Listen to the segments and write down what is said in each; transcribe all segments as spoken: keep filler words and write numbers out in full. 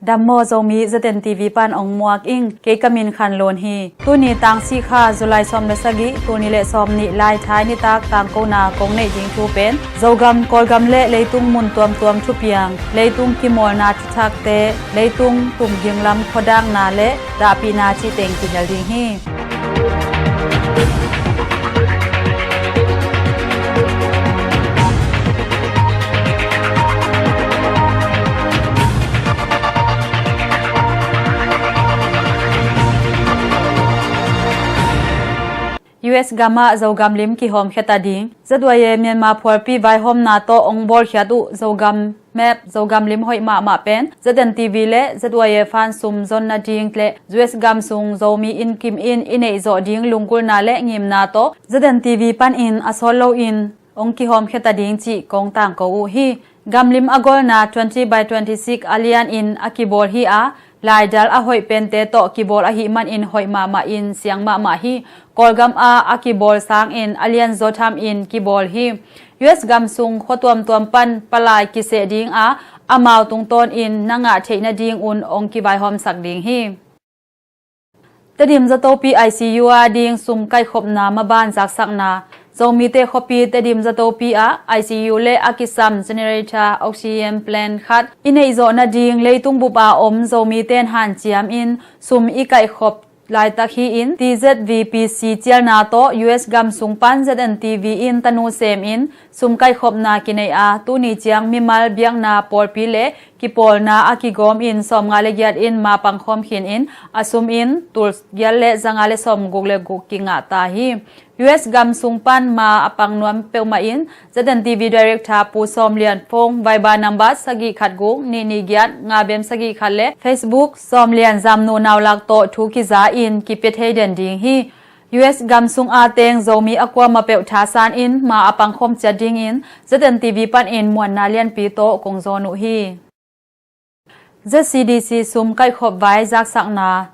Dam maw Zomi, Z N T V pan ong muak ing, kei ka min Khan Lun hi. Tuni tang sih kha, July sawm le sagih, tul nih le sawm nih, Laithai nitak tangkona kong neih ding thu pen Zogam, Kawlgam le leitung mun tuamtuam thupiang, leitung kimawlna thuthakte, leitung tumging lam khuadakna le dahpihna cih teng kihel ding hi. U S gam ah Zogam lim kihawmkhia ta ding. Z Y A Myanmar phualpi vaihawmna tawh ong bawlkhiat uh Zogam map, Zogam lim hoih mahmah pen Z N T V le Z Y A fan sum zon nading le U S gam sung Zomi inn kim in i neih zawh ding lunggulhna le ngimna tawh Z N T V panin a sawt loin ong kihawmkhia ta ding cih kong tangko uh hi. Gamlim a golna twenty by twenty-six a lianin a kibawl hi a, laidal a hoih pente tawh kibawl ahih manin hoih mahmah in siang mahmah hi. Kawlgam ah a kibawl sangin a lianzaw thamin kibawl hi. U S gam sung khua tuamtuam pan palai kiseh ding a, amau tungtawnin na ngah theih nadingun ong kivaihawmsak ding hi. Tedim Zatopi I C U a ding sum kaihkhopna maban zaksakna. Zomite khuapi Tedim Zatopi ah I C U le a kisam generator oxygen plant khat i neih zawh nading leitung bup a om Zomite in hanciamin sum i kaihkhop laitak hi-in, T Z V P C cialna tawh U S gam sung pan Z N T V in tanu semin sum kaihkhopna kinei a, tuni ciang mimal, biakna, pawlpi le kipawlna a kigawmin sawmnga le giat in mapang khawm khinin, a sum in tul giat le zanga le sawmguk le guk kingah ta hi. U S gam sung pan ma a pang nuam peuhmah in Z N T V Director Pu Sawm Lian Phong, Viber number sagih khat guk nih nih giat nga bem sagih khat le Facebook Sawm Lian Zamnu Naulak tawh thu kiza in kipia thei den ding hi. U S gam sung a teng Zomi a kuamah peuh thasan in ma a pang khawm ciat dingin Z N T V panin muanna lianpi tawh kong zawn uh hi. Z C D C sum kaihkhop vai zaksakna.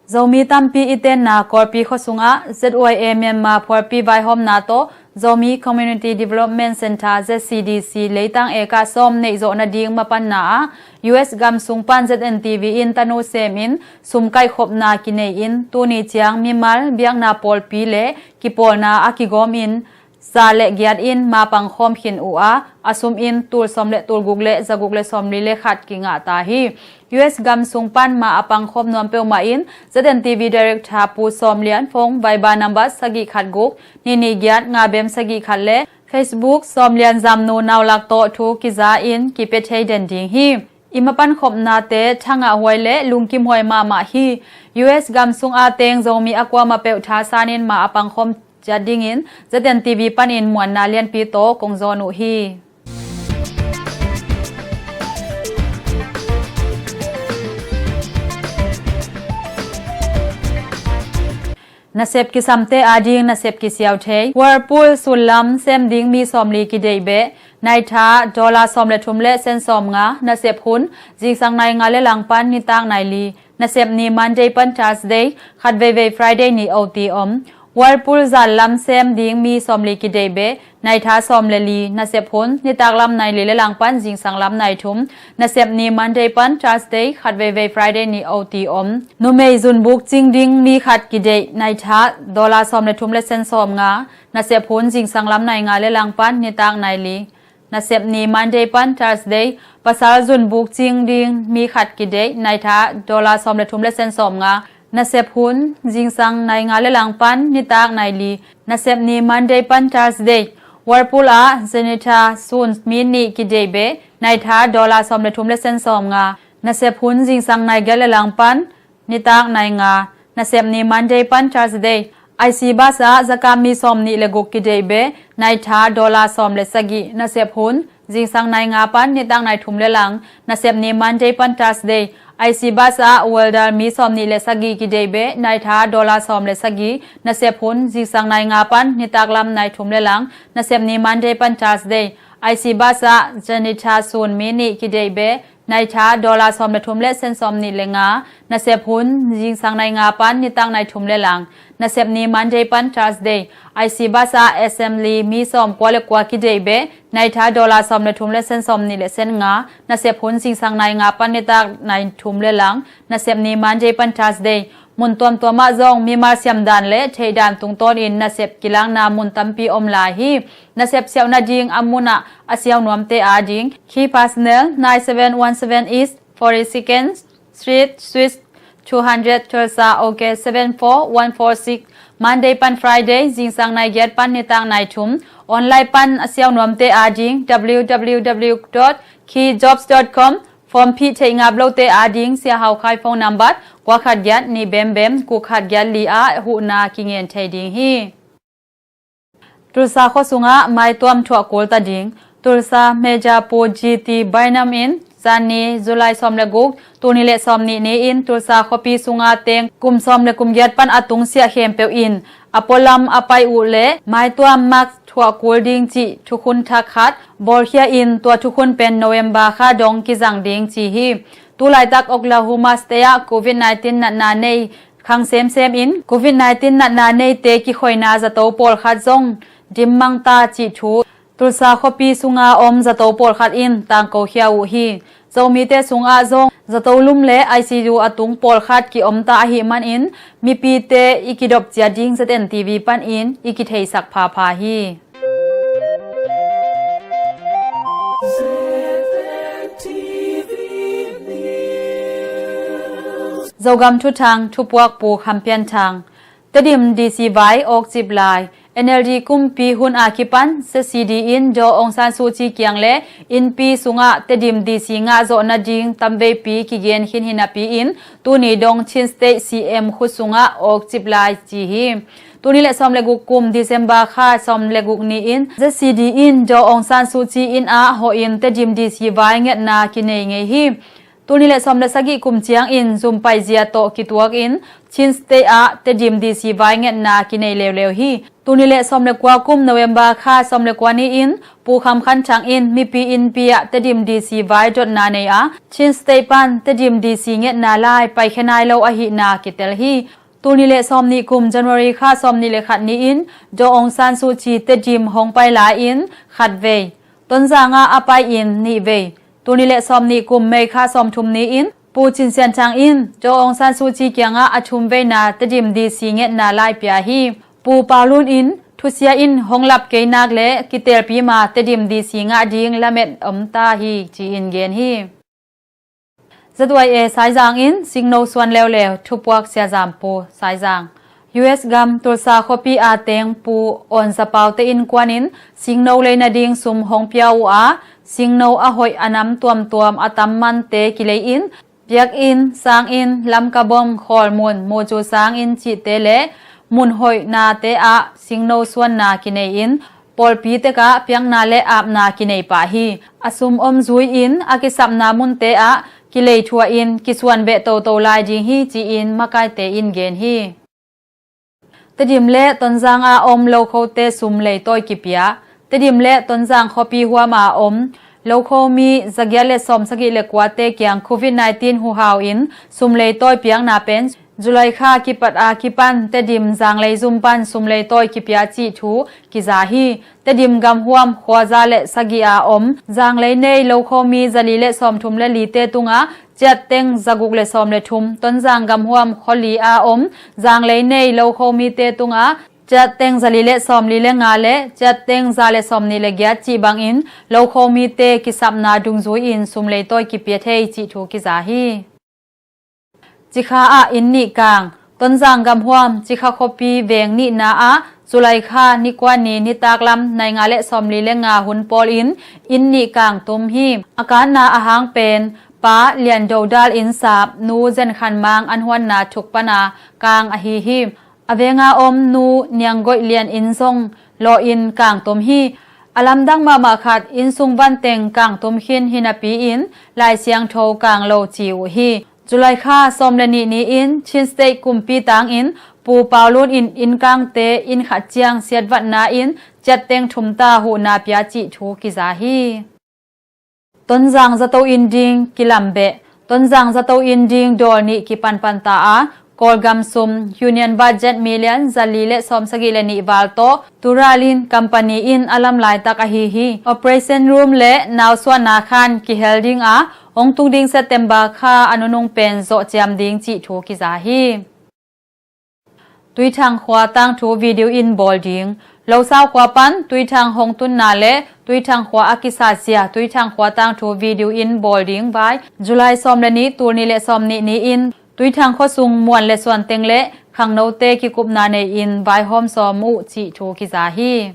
Zomi tampi i tenna Kawlpi khua sungah Z Y A Myanmar phualpi vaihawmna tawh Zomi Community Development Centre, Z C D C, leitang eka sawm neih zawh nading mapanna ah U S gam sung pan Z N T V in tanu semin sum kaihkhopna kinei-in, tuni ciang mimal, biakna, pawlpi le kipawlna a kigawmin za le giat in mapang khawm khin uh a, a sum in tul sawm le tul guk le zaguk le sawmli le khat kingah ta hi. U S gam sung pan ma a pang khawm nuam peuhmah in Z N T V Director Pu Sawm Lian Phong, Viber number sagih khat guk nih nih giat nga bem sagih khat le Facebook Sawm Lian Zamnu Naulak tawh thu kiza in kipia thei den ding hi. I mapan khopnate thangah huai le lungkim huai mahmah hi. U S gam sung a teng Zomi a kuamah peuh thasan in ma a pang khawm ciat dingin Z N T V panin muanna lianpi tawh kong zawn uh hi. Nasep kisamte ading nasep kisiau thei. Whirlpool sullam sem ding mi sawmli kideih beh. Naitha dollar sawm le thum le sen sawmnga. Nasep hun zingsang nai nga le langpan nitak nai li. Nasep ni Monday pan Thursday, khatveivei Friday ni O T om. Whirlpool zan lam sem ding mi sawmli kideih beh. Naitha sawm le li. Nasep hun nitak lam nai li le langpan zingsang lam nai thum. Nasep ni Monday pan Thursday, khatveivei Friday ni O T om. Numei zunbuk cing ding mi khat kideih. Naitha dollar sawm le thum le sen sawmnga. Nasep hun zingsang lam nai nga le langpan nitak nai li. Nasep ni Monday pan Thursday, pasal zunbuk cing ding mi khat kideih. Naitha dollar sawm le thum le sen sawmnga. Nasep hun zingsang nai nga le langpan nitak nai li. Nasep ni Monday pan Thursday, Whirlpool ah generator sun mi nih kideih beh. Naitha dollar sawm le thum le sen sawmnga. Nasep hun zingsang nai giat le langpan nitak nai nga. Nasep ni Monday pan Thursday, I C bus ah zakam mi sawm nih le guk kideih beh. Naitha dollar sawm le sagih. Nasep hun zingsang nai nga pan nitak nai thum le lang. Nasep ni Monday pan Thursday, I C bus ah welder mi sawm nih le sagih kideih beh. Naitha dollar sawm le sagih. Nasep hun zingsang nai nga pan nitak lam nai thum le lang. Nasep ni Monday pan Thursday, I C bus ah generator sun mi nih kideih beh. Naitha dollar sawm le thum le sen sawm nih le nga. Nasep hun zingsang nai nga pan nitak nai thum le lang. Nasep ni Monday pan Thursday. I C Bus ah assembly mi sawm kua le kua kideih beh, naitha dollar sawm le thum le sen sawm nih le sen nga. Nasep hun zingsang nai nga pan nitak nai thum le lang. Nasep ni Monday pan Thursday. Mun tuamtuam ah zong mimal siam dan le theih dan tungtawn in nasep kilakna mun tampi om lai hi. Nasep siauh nading a mun ah a siau nuamte ading, Key Personnel, nine seven one seven East forty-second Street, Suite two hundred, Tulsa, OK seven four one four six. Monday pan Friday, zingsang nai giat pan nitak nai thum. Online pan a siau nuamte ading, W W W dot key jobs dot com. Form phih theih ngap lote ading, Sia Hau Khai phone number, kua khat giat nih bem bem, kua khat giat li ah huhna kingen thei ding hi. Tulsa khua sungah maituam thuah kul ta ding. Tulsa Mayor Pu G T Bynum in zani July sawm le guk, tul nih le sawm nih ni-in Tulsa khuapi sunga teng kum sawm le kum giat pan a tungsiah khempeuh in a pualam a pai uh le maituam mask thuah kul ding cih thukhun thak khat bawlkhia in, tua thukhun pen November kha dong kizang ding ci hi. Tulaitak Oklahoma State ah Covid nineteen natna nei khang semsem in Covid nineteen natna neite kikhoina zato pawlkhat zong dimmang ta cih thu Tulsa khuapi sunga om zato pawlkhat in tangkokhia uh hi. Zomite sungah zong zato lum le I C U a tung pawlkhat ki-om ta ahih manin mipite i kidop ciat ding Z N T V panin i kitheisak phapha hi. Zogam Thuthang, thupuak Pu Kham Pian Thang. Tedim D C vai awkcip lai. N L D kumpi hun a kipan Z C D in Daw Aung San Suu Kyi kiang le innpi sungah Tedim D C ngah zawh nading tamveipi kigen khin hi napi-in tuni dong Chin State C M khut sungah awkcip lai ci hi. Tuni le sawm le guk kum December kha sawm le guk ni-in Z C D in Daw Aung San Suu Kyi inn ah hawhin Tedim D C vai ngetna kinei ngei hi. Tuni le sawm le sagih kum ciangin zum paizia tawh kituakin Chin State ah Tedim D C vai ngetna kinei leuleu hi. Tuni le sawm le kua kum November kha sawm le kua ni-in Pu Kham Khan Thang in mipi innpi ah Tedim D C vai dotna nei a, Chin State pan Tedim D C ngetna lai paikhia nai lo ahihna kitel hi. Tuni le sawm nih kum January kha sawm nih le khat ni-in Daw Aung San Suu Kyi Tedim hong pai lai-in khat vei, Tonzang ah a pai-in nih vei, tuni le sawm nih kum May kha sawm thum ni-in Pu Cin Sian Thang in Daw Aung San Suu Kyi kiangah a thum veina Tedim D C ngetna lai pia hi. Pu Pau Lun in thusia in hong lap kei nak le kitelpi ma Tedim D C ngah ding lamet om ta hi ci-in gen hi. Z Y A Saizang in singno suan leuleu, thupuak Sia Zam Pu Saizang. U S gam Tulsa khuapi a teng Pu Awn Za Pau te innkuan in singno lei nading sum hong pia uh a, singno a hoih a nam tuamtuam a tam mante kilei in, Biakinn, Sanginn, Lamka Bom, Khawlmun, Mucu Sanginn cihte le mun hoihnate ah singno suanna kinei in, pawlpi tekah piakna le apna kinei pah hi. A sum om zui-in a kisapna munte ah kilei thuah in kisuan beh toto lai ding hi ci-in makaite in gen hi. Tedim le Tonzang a om lokhote sum leitawi kipia. Tedim le Tonzang khuapi huam a om lokho mi zagiat le sawm sagih le kuate kiang Covid nineteen huhau in sum leitawi piakna pen July kha kipat a kipan Tedim zanglei zum pan sum leitawi kipia cih thu kiza hi. Tedim gamhuam khua za le sagih a om zanglei nei lokho mi zali le sawmthum le lite tungah ciatteng zaguk le sawm le thum, Tonzang gamhuam khuali a om zanglei nei lokho mite tungah ciatteng zali le sawmli le nga le ciatteng za le sawmnih le giat cih bangin lokho mite kisapna dungzui-in sum leitawi kipia thei cih thu kiza hi. Cikha ah inn nih kang. Tonzang gamhuam Cikha khuapi veng nihna ah July kha ni kua ni nitaklam nai nga le sawmli le nga hun pawlin inn nih kang tum hi. A kanna a hang pen Pa Lian Dodal in sap Nu Zen Khan Mang an huanna thuk pana kang ahi hi. A venga om Nu Niang Goih Lian in zong lawhin kang tum hi. A lamdang mahmah khat inn sung vanteng kang tum khin hi napi-in Lai Siangtho kang lo ci uh hi. July kha sawm le nih ni-in Chin State kumpi tangin Pu Pau Lun in innkangte inn khat ciang siatvatna in ciatteng thum ta huhna pia cih thu kiza hi. Tonzang zato inn ding kilam beh. Tonzang zato inn ding dawl nih kipanpan ta a, Kawlgam sum Union Budget million zali le sawmsagih le nih val tawh Turalin Company in a lam laitak ahi hi. Operation Room le nausuahna khan kihel ding a, hong tung ding September kha a nunung pen zawh ciam ding cih thu kiza hi. Tuithang khua tangthu video in bawl ding. Losau khua pan Tuithang hong tunna le Tuithang khua a kisatsia Tuithang khua tangthu video in bawl ding vai July sawm le nih, tul nih le sawm nih ni-in Tuithang khuasung muan le suan teng le khangnote kikupna nei-in vaihawm sawm uh cih thu kiza hi.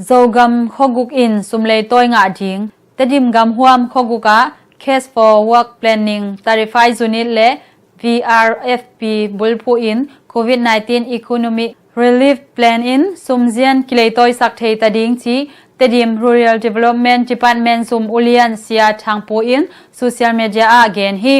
Zogam khuaguk in sumleitawi ngah ding. Tedim gamhuam khuaguk ah Cash for Work Planning Tarify Unit le V R F P bulphuh in Covid nineteen Economic Relief Plan in sumzian kileitawisak thei ta ding ci Tedim Rural Development Department zum ulian Sia Thangpu in social media ah gen hi.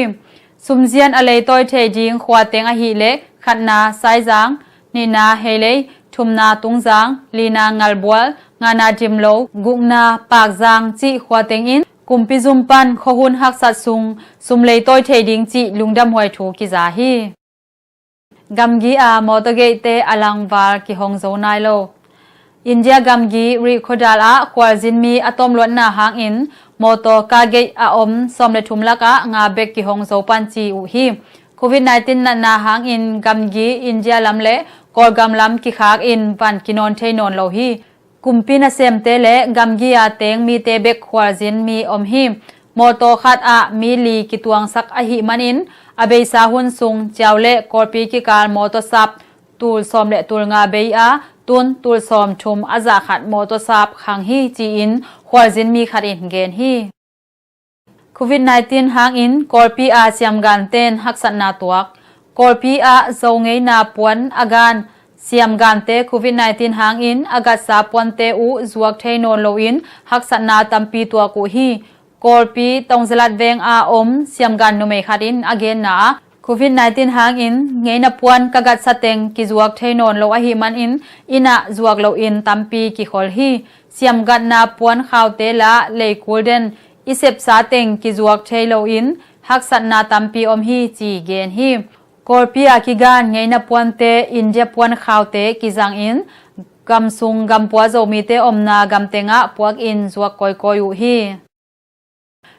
Sumzian a leitawi thei ding khua teng ahih leh khatna Saizang, nihna Heilei, thumna Tungzang, lina Ngalbual, ngana Dimlo, gukna Pakzang cih khua teng in kumpi zum pan khuahun haksat sung sum leitawi thei ding cih lungdamhuai thu kiza hi. Gamgi a mawtaw gate-te a langval kihong zo nai lo. India gamgi Rih khuadal ah khualzin mi a tawmluatna hangin mawtaw ka gate a om sawm le thum lakah nga bek kihong zo pan ci uh hi. Covid nineteen natna hangin gamgi India lam le Kawlgam lam kikhak in van kinawn thei nawn lo hi. Kumpi nasemte le gamgi a teng mite bek khualzin mi om hi. Mawtaw khat ah mi li kituangsak ahih manin a beisa hun sung Ciau le Kawlpi kikal mawtaw sap tul sawm le tul nga bei a, tun tul sawm thum a zah khat mawtaw sap khang hi ci-in khualzin mi khat in gen hi. Covid nineteen hangin Kawlpi a siamgante'n haksatna tuak. Kawlpi ah Zo ngeina puan a gan siamgante Covid nineteen hangin a gatsa puante uh zuak thei nawn loin haksatna tampi tuak uh hi. Kawlpi Tongzalat veng a om siamgan numei khat in a genna ah Covid nineteen hangin ngeina puan ka gatsa teng kizuak thei nawn lo ahih manin inn ah zuak loin tampi kikhol hi. Siamgatna puan khaute la leikul den i sepsa teng kizuak thei loin haksatna tampi om hi ci gen hi. Kawlpi a kigan ngeina puante India puan khaute kizangin gamsung gampua Zomite omna gamteng ah puak in zuak kawikawi uh hi.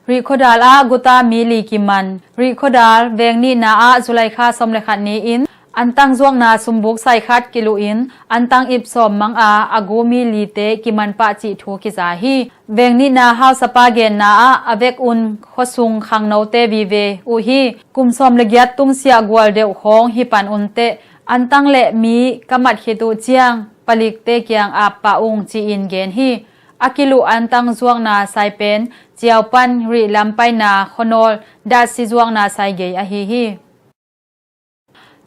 Rih khuadal ah guta mi li kiman. Rih khuadal veng nihna ah July kha sawm le khat ni-in antang zuakna sumbuk sai khat kiluh in antang ip sawm mang a a gu mi lite kiman pah cih thu kiza hi. Veng nihna hausapa genna ah a vek un khuasung khangnote vive uh hi. Kum sawm le giat tungsiah gual deuh khawng hi pan unteh antang le mi ka mat khit uh ciang palikte kiang ap pah ung ci-in gen hi. A kiluh antang zuakna sai pen Ciau pan Rih lam paina khuanawl dahsi zuakna sai gei ahi hi.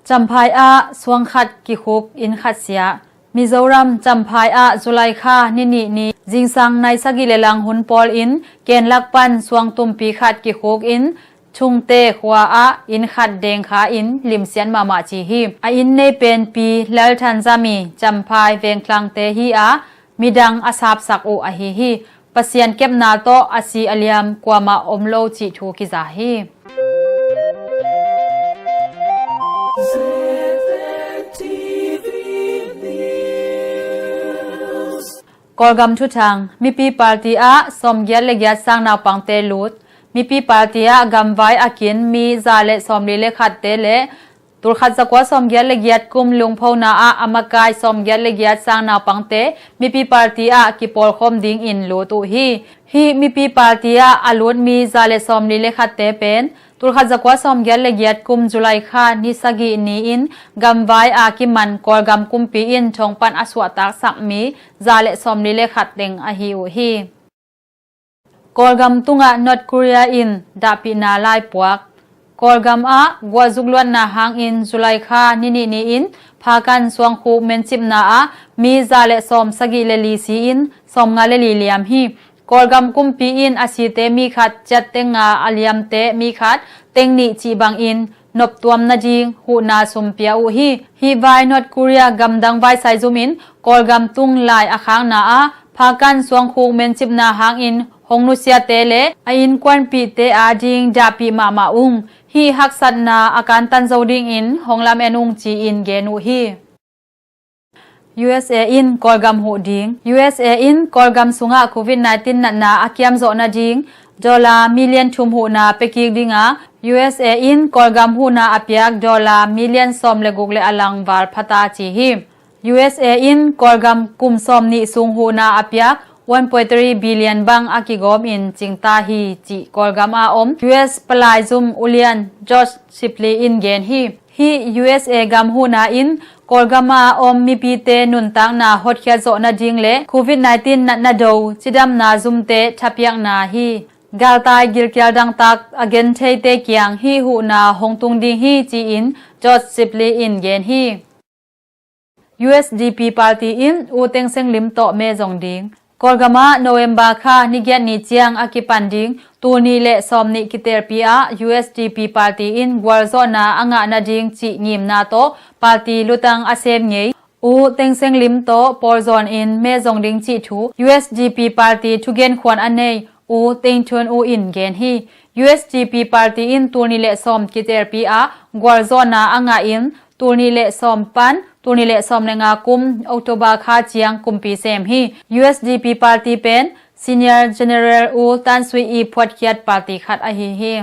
Champhai ah suang khat kikhuk inn khat sia. Mizoram Champhai ah July kha ni nih ni zingsang nai sagih le lang hun pawl in Kenlak pan suang tumpi khat kikhuk in Chungte khua ah inn khat dengkha in limsiat mahmah ci hi. A inn nei pen Pi Lalthanzami Champhai vengtlangte hi a midang a sapsak uh ahi hi. Pasian kepna tawh a si a liam kuamah om lo cih thu kiza hi. Kawlgam thuthang. Mipi party ah sawmgiat le giat sang naupangte lut. Mipi party ah gamvai a kin mi za le sawmli le khatte le tulkhat zakua sawmgiat le giat kum lungphona ah a makai sawmgiat le giat sang naupangte mipi party ah kipawlkhawm dingin lut uh hi. Hih mipi party ah a lut mi za le sawmli le khatte pen tulkhat zakua sawmgiat le giat kum July kha ni sagih ni-in gamvai a kiman Kawlgam kumpi in thong pan a suahtaksak mi za le sawmli le khat teng ahi uh hi. Kawlgam tungah North Korea in dahpihna lai puak. Kawlgam ah guahzuk luatna hangin July kha ni nih ni-in phakan suangkhuk mencipna ah mi za le sawm sagih le li si-in sawmnga le li liam hi. Kawlgam kumpi in a site mi khat, ciatte nga a liamte mi khat, teng nih cih bangin noptuam nading huhna sum pia uh hi. Hih vai North Korea gamdang vaisai zumin Kawlgam tung lai a khakna ah Phakan suangkhuk mencipna hangin hong nusiate le a innkuanpihte ading dahpih mahmah ung. Hih haksatna a kantan zo dingin hong lamen ung ci-in gen uh hi. U S A in Kawlgam huh ding. U S A in Kawlgam sungah covid nineteen natna a kiamzawh nading dollar million thum huhna pekik dinga U S A in Kawlgam huhna a piak dollar million sawm le guk le a lang val phata ci hi. U S A in Kawlgam kum sawm nih sung huhna a piak one point three billion bang a kigawmin cingta hi cih Kawlgam a om U S palai zum ulian George Sibley in gen hi. Hih U S A gam huhna in Kawlgam a om mipite nuntakna hotkhiat zawh nading le covid nineteen natna do cidamna zumte thapiakna hi. Galtai gilkial dangtak a gentheite kiang hih huhna hong tung ding hi ci-in George Sibley in gen hi. U S D P party in U Thein Sein Lim tawh me zong ding. Kawlgam ah November kha ni giat ni ciang a kipan ding tul nih le sawm nih kitelpi ah U S D P party in gualzawhna a ngah nading cih ngimna tawh party lutang a sem ngei U Thein Sein Lim tawh pawlzawn in me zong ding cih thu U S D P party thugenkhuan a nei U Thein Tun U in gen hi. U S D P party in tul nih le sawm kitelpi ah gualzawhna a ngah in tul nih le sawm pan tul nih le sawm le nga kum October kha ciang kumpi sem hi. U S D P party pen Senior General U Than Swe Ee phuatkhiat party khat ahi hi.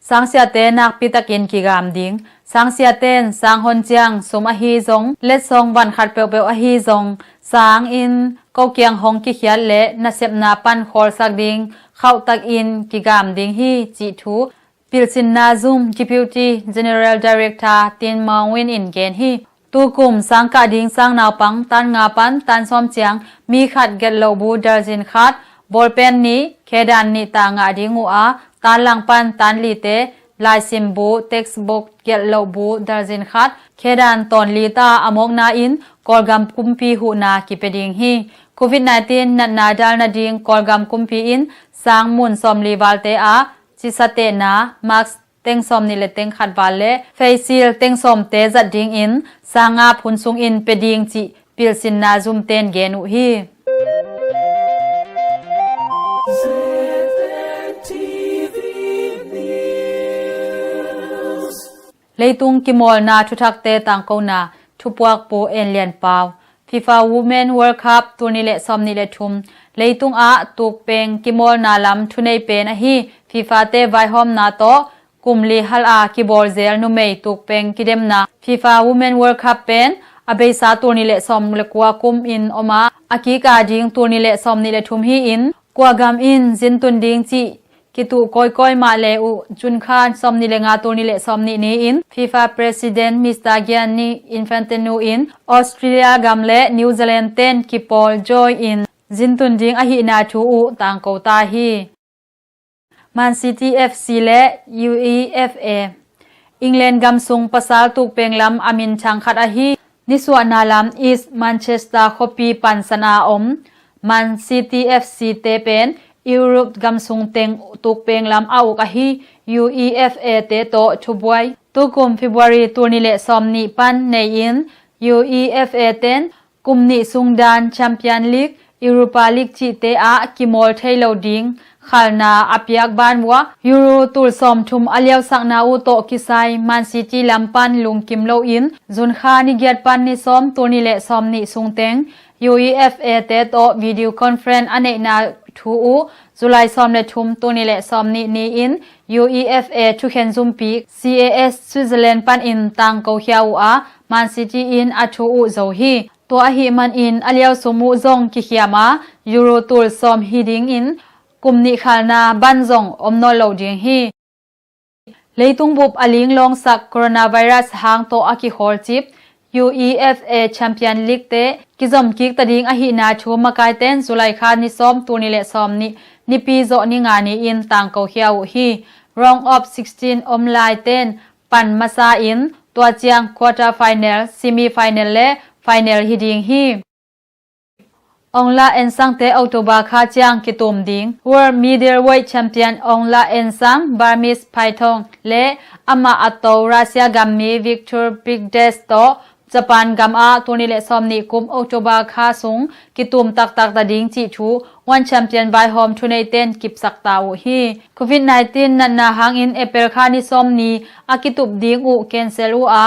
Sangsiate nakpitakin kigam ding. Sangsiaten sanghon ciang sum ahi zong letsong van khat peuhpeuh ahi zong sangin ko kiang hong kikhiat le nasepna pan khawlsak ding khauhtakin kigam ding hi cih thu pilsinna zum Deputy General Director Tin Maung Win in gen hi. Tukum sangkah ding sangnaupang tan nga pan tan sawm ciang mi khat gelh loh bu darzin khat, bawlpen nih, khedan nih ta ngah ding uh a, tan lang pan tan lite laisim bu textbook gelh loh bu darzin khat, khedan tawn lita a mawkna in Kawlgam kumpi huhna kipia ding hi. Covid nineteen natna dal nading Kawlgam kumpi in sang mun sawmli valte a cisatehna mask teng sawm nih le teng khat val le face shield teng sawmte zat dingin sangap hun sungin pia ding cih pilsinna zumten gen uh hi. Leitung kimawlna thuthakte tangkona thupuakpu En Lian Pau. FIFA Women World Cup tul nih le sawm nih le thum leitung ah tukpeng kimawlna lam thunei pen ahi FIFA te vaihawmna tawh kum li hal a kibawl zel numei tukpeng kidemna FIFA Women World Cup pen a beisa tul nih le sawm le kua kum in om a, a kik a ding tul nih le sawm nih le thum hi-in kua gam in zintun ding cih kituh kawikawi mah le uh June kha sawm nih le nga tul nih le sawm nih ni-in FIFA President Mister Gianni Infantino in Australia gam le New Zealand ten kipawl joy in zintun ding ahihna thu uh tangko ta hi. Man City F C le U E F A. England gam sung pasal tukpeng lam a minthang khat ahi nisuahna lam East Manchester khuapi pansan a om Man City F C te pen Europe gam sung teng tukpeng lam a uk ahi U E F A te tawh thubuai tukum February tul nih le sawm nih pan nei-in U E F A ten kum nih sung dan Champion League, Europa League cihte ah kimawl thei lo ding khalna a piak ban uh a, Euro tul sawm thum a liausakna uh tawh kisai Man City lam pan lungkim loin June kha ni giat pan ni sawm tul nih le sawm nih sung teng U E F A te tawh video conference a neihna thu uh July sawm le thum tul nih le sawm nih ni-in U E F A thukhen zumpi C A S Switzerland panin tangko khia uh a, Man City in a thu uh zo hi. Tua ahih manin a liausum uh zong kikhiam a, Euro tul sawm hi dingin kum nih khalna ban zong om nawn lo ding hi. Leitung bup a linglawngsak coronavirus hang tawh a kikhawlcip U E F A Champion League te kizom kik ta ding ahihna thu makaiten July kha ni sawm tul nih le sawm nih nipi zawh ni nga ni-in tangko khia uh hi. Round of sixteen om laiten pan masa in tua ciang quarter final, semi final le final hi ding hi. Aung La N Sang te October kha ciang kitum ding. World Middleweight Champion Aung La N Sang, Burmese Python le amah a to Russia gammi Victor Bigdash tawh Japan gam ah tul nih le sawmnih kum October kha sung kitum taktak ta ding cih thu One Champion vaihawm thuneite'n kipsak ta uh hi. Covid nineteen natna hangin April kha ni sawmnih a kitup ding uh cancel uh a,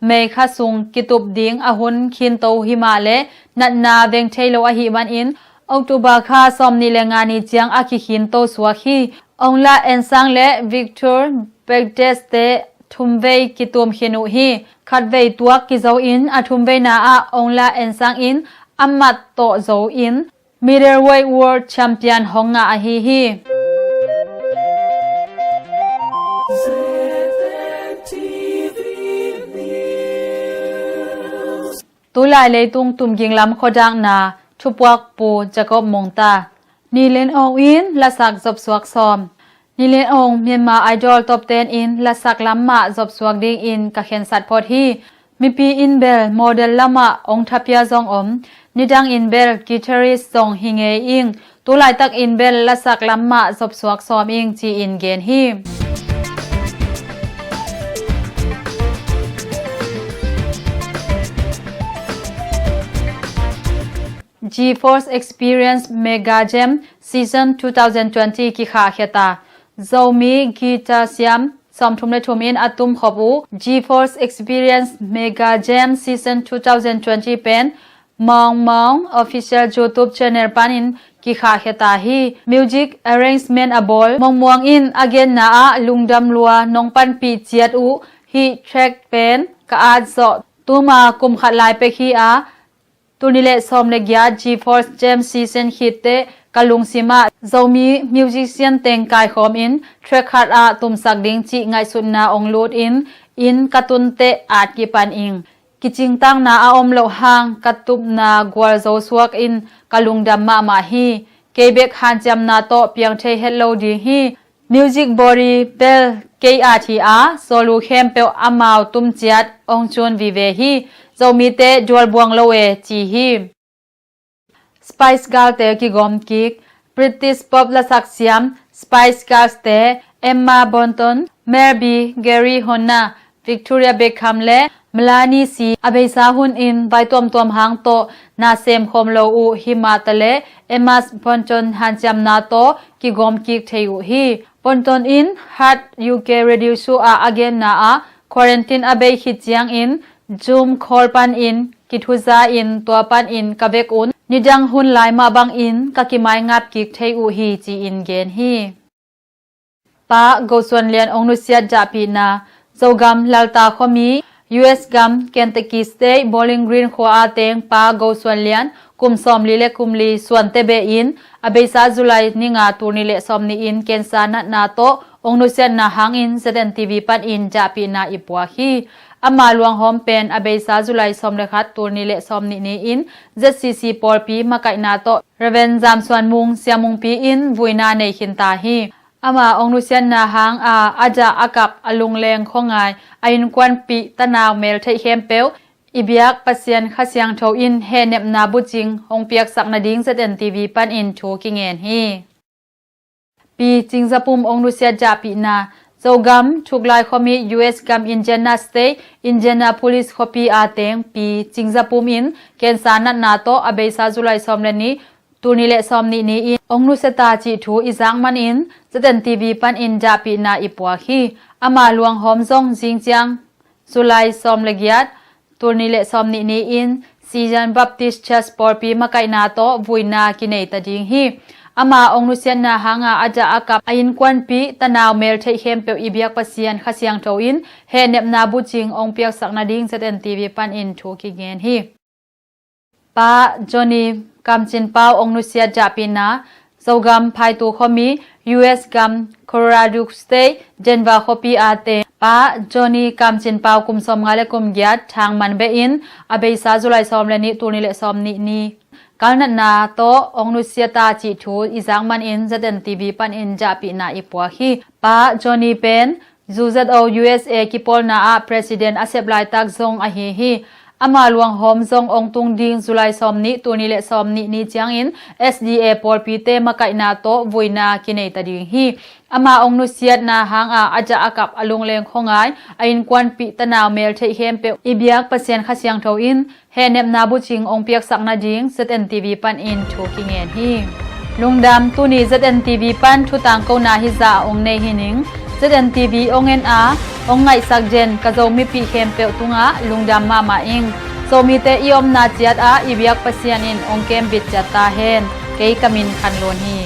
May kha sung kitup ding a hun khinto hi mah leh natna veng thei lo ahih manin October kha sawmnih le nga ni ciang a kikhinto suak hi. Ong La Ensang le Victor Bergdes te thumvei kitum khin uh hi. Khatvei tuak kizo in a thumveina ah Ong La Ensang in a mat tawh zo in Middleweight World Champion hong ngah ahi hi. Tulai leitung tumging lam khuadakna thupuak Pu Jacob Mungta. Ni Len Ong in lasak zopsuak sawm. Ni Len Ong Myanmar Idol top ten in lasak lam mah zopsuak dingin ka khensat phot hi. Mipi in bel model lamah ong thaphia zong om, nidang in bel guitarist zong hi ngei ing, tulaitak in bel lasak lam mah zopsuak sawm ing ci-in gen hi. GeForce Experience Mega Jam Season two thousand twenty kikhahkhia ta. Zomi guitar siam sawmthum le thum in a tumkhop uh GeForce Experience Mega Jam Season two thousand twenty pen Mawng Mawng Official YouTube Channel panin kikhahkhia ta hi. Music arrangement a bawl Mawng Muang in a genna ah Lungdam Lua nong panpih ciat uh hih track pen ka at zawh tuma kum khat lai pek hi a, tul nih le sawm le giat GeForce Jam Season khit teh ka lungsim ah Zomi musician teng kaikhawm in track khat ah tumsak ding cih ngaihsutna ong lut in inn ka tun teh at kipan ing. Kicingtakna a om loh hang ka tupna gualzo suak in ka lungdam mahmah hi. Kei bek hanciamna tawh piang thei het lo ding hi. Music body bel kei at hi a, solo khempeuh amau tum ciat ong cun vive hi. Zomite dualbuang lo e ci hi. Spice Girl te kigawm kik. British pop lasak siam Spice Girls te Emma Bunton, Mel B, Geri Hunter, Victoria Beckham le Melanie C a beisa hun in vai tuamtuam hang tawh na sem khawm lo uh hi mah ta leh Emma Bunton hanciamna tawh kigawm kik thei uh hi. Bunton in Hot U K Radio Show ah a genna ah quarantine a bei khit ciangin Zoom call panin kithuza in tua panin ka vek un nidang hun lai mah bangin ka kimai ngap kik thei uh hi ci-in gen hi. Pa Go Suan Lian ong nusiat dahpihna. Zogam Lalta khuami U S gam Kentucky State Bowling Green khua a teng Pa Go Suan Lian kum sawmli le kum li suante beh in a beisa July ni nga tul nih le sawmnih in cancer natna tawh ong nusiatna hangin Z N T V panin dahpihna i puak hi. Ama luanghawm pen a beisa July sawm le khat tul nih le sawmnih ni-in Z C C pawlpi makaihna tawh Reverend Zam Suan Mung Sia Mungpi in vuina nei khin ta hi. Ama ong nusiatna hang a a dah a kap a lungleng khuangai a innkuanpih tanau mel theih khempeuh i biak Pasian Kha Siangtho in hehnepna bucing hong piaksak nading Z N T V panin thu kingen hi. Pi Cing Za Pum ong nusiat dahpihna. Zogam Thuklai khuami U S gam Indiana State Indianapolis khuapi a teng Pi Cing Za Pum in cancer natna tawh a beisa July sawm le nih tul nih le sawmnih ni-in ong nusia ta cih thu i zak manin Z N T V panin dahpihna i puak hi. Ama luanghawm zong zing ciang July sawm le giat tul nih le sawmnih ni-in Zion Baptist Church pawlpi makaihna tawh vuina kinei ta ding hi. Ama ong nusiatna hanga a dah a kap a innkuanpih tanau mel theih khempeuh i biak Pasian Kha Siangtho in hehnepna bucing ong piaksak nading Z N T V panin thu kingen hi. Pa Johnny Kam Cin Pau ong nusiat dahpihna. Zogam Phaitu khuami U S gam Colorado State Denver khuapi a teng Pa Johnny Kam Cin Pau kum sawmnga le kum giat thang man beh in a beisa July sawm le nih tul nih le sawmnih ni kal natna tawh ong nusia ta cih thu i zak manin Z N T V panin dahpihna i puak hi. Pa Johnny pen U Z O U S A kipawlna ah President a sep laitak zong ahi hi. Ama luanghawm zong ong tung ding July sawmnih, tul nih le sawmnih ni ciangin S D A pawlpite makaihna tawh vuina kinei ta ding hi. Ama ong nusiatna hanga a jah a kap a lungleng khuangai a innkuanpih tanau meltheih khempeuh i biak Pasian Kha Siangtho in hehnepna bucing ong piaksak nading Z N T V panin thu kingen hi. Lungdam, tuni Z N T V pan thu tangkona hizah ong nei hi ning. Z N T V ong en a ong ngaihsak den ka Zo mipi khempeuh tungah lungdam mahmah ing. Zomite i omna ciat ah i biak Pasian in ong kembit ciat ta hen. Kei ka min Khan Lun hi.